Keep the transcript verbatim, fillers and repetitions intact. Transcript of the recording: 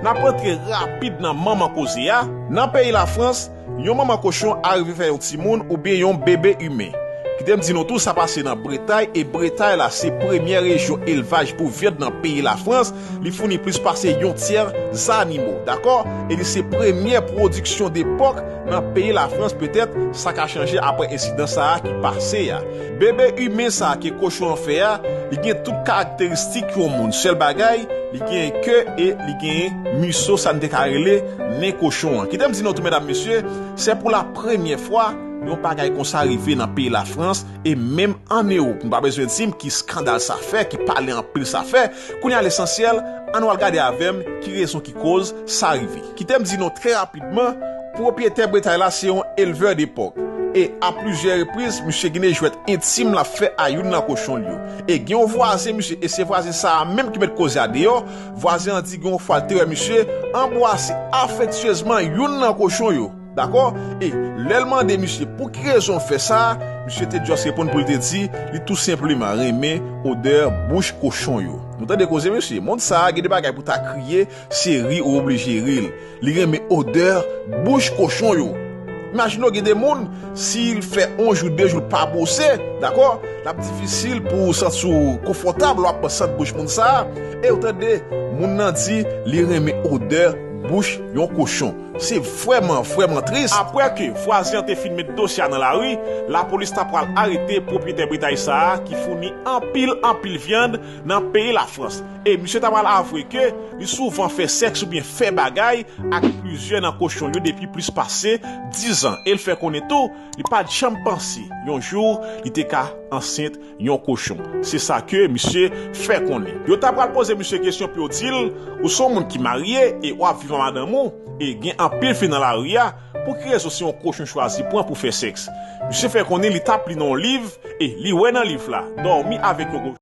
N ap rantre rapid nan manman koze a. Nan peyi Lafrans, yon manman kochon arive fè yon timoun oubyen yon bebe imen. Kite m di nou tou, sa pase nan Bretay, e Bretay la se premyè rejyon elvaj pou vyann nan peyi Lafrans. Li founi plis pase yon tyè zannimo, dakò? E li se premyè pwodiksyon de pòk nan peyi Lafrans. Petèt sa ka chanje apre ensidan sa a ki pase a. Bebe imen sa a ke kochon an fè a, li gen tout karakteristik yon moun. Sèl bagay, li gen ke e li gen miso, sa n te ka rele nen kochon an. Kite m di nou tou, medam, mesye, se pou la premyè fwa yon bagay konsa rive nan peyi Lafrans e menm an Ewòp. Nou pa bezwen di m ki eskandal sa fè, ki pale anpil sa fè. Kounye a, lesansyèl, ann al gade avè m ki rezon ki koz sa rive. Kite m di nou trè rapidman, pwopyetè Bretay la se yon elvè de pòk. E a plizyè repriz, misye gen de jwèt entim l ap fè a youn nan kochon l yo. E gen yon vwazen, misye, e se vwazen sa a menm ki met koze a deyò. Vwazen an di gen yon fwa l te wè misye anbwase afektyezman youn nan kochon yo. Dakò? E lè l mande misye pou ki rezon l fè sa, misye te just reponn pou l te di li tou senpleman renmen odè bouch kochon yo. Nou tande koze, mesye? Moun sa a gen de bagay pou ta kriye, se ri ou oblije ri l. Li renmen odè bouch kochon yo. Imajine w, gen de moun, si l fè yon jou, de jou, l pa bwose, dakò? L ap difisil pou w santi w konfòtab lè w ap sant bouch moun sa a. E w tande, moun nan di li renmen odè bouch yon kochon. Se vrèman, vrèman tris. Apre ke vwazen an te fin met dosye a nan lari, lapolis ta pral arete pwopyetè Bretay sa a ki founi anpil, anpil vyann nan peyi Lafrans. E misye ta pral avwe ke li souvan fè sèks oubyen fè bagay ak plizyè nan kochon yo depi plis pase diz an. E l fè konnen tou, li pa t janm panse yon jou li te ka ansent yon kochon. Se sa ke misye fè konnen. Yo ta pral poze misye kesyon pou yo di l, ou se yon moun ki marye e w ap viv ak madanm ou, e gen anpil fi nan lari a, pou ki rezon se yon kochon w chwazi pran pou fè sèks? Misye fè konnen li t ap li nan yon liv, e li wè nan liv la, dòmi avèk yon kochon.